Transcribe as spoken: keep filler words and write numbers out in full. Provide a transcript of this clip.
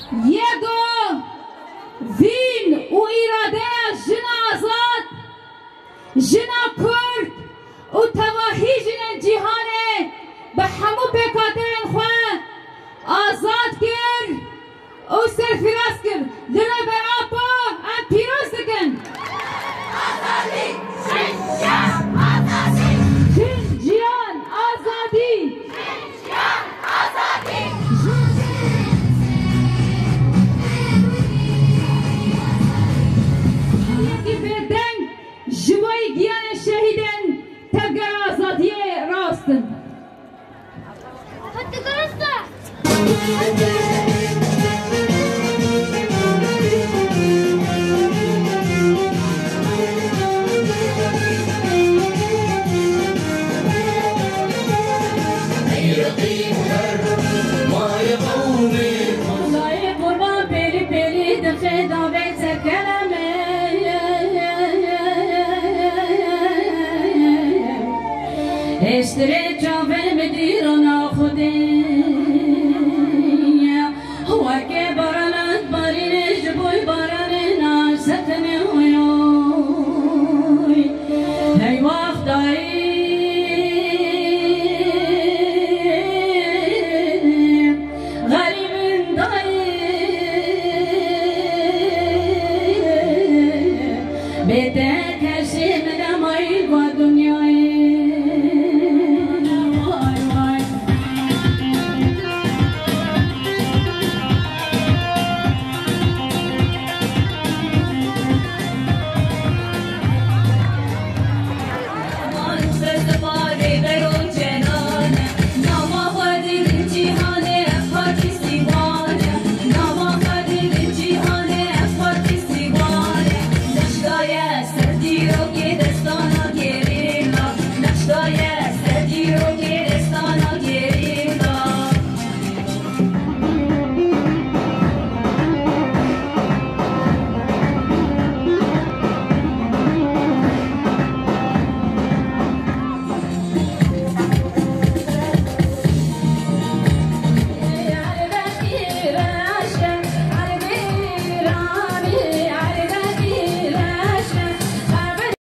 Yê ku vîn û îradeya jina azad, jina Kurd û tevahî jinên cîhanê bi hemû pêkhateyên xwe azad kir û serfiraz kir. Li Rêber Apo em pîroz dikin. Azadî! Jin, jiyan, azadî! Jin, jiyan, azadî! Yekî bêdeng ji bo giyanên şehîdên tevgera azadiyê rawestin. Layê qurban pêlî pêlî dixe davê tekereme. Eştirê çavê min dîrona Xwedê.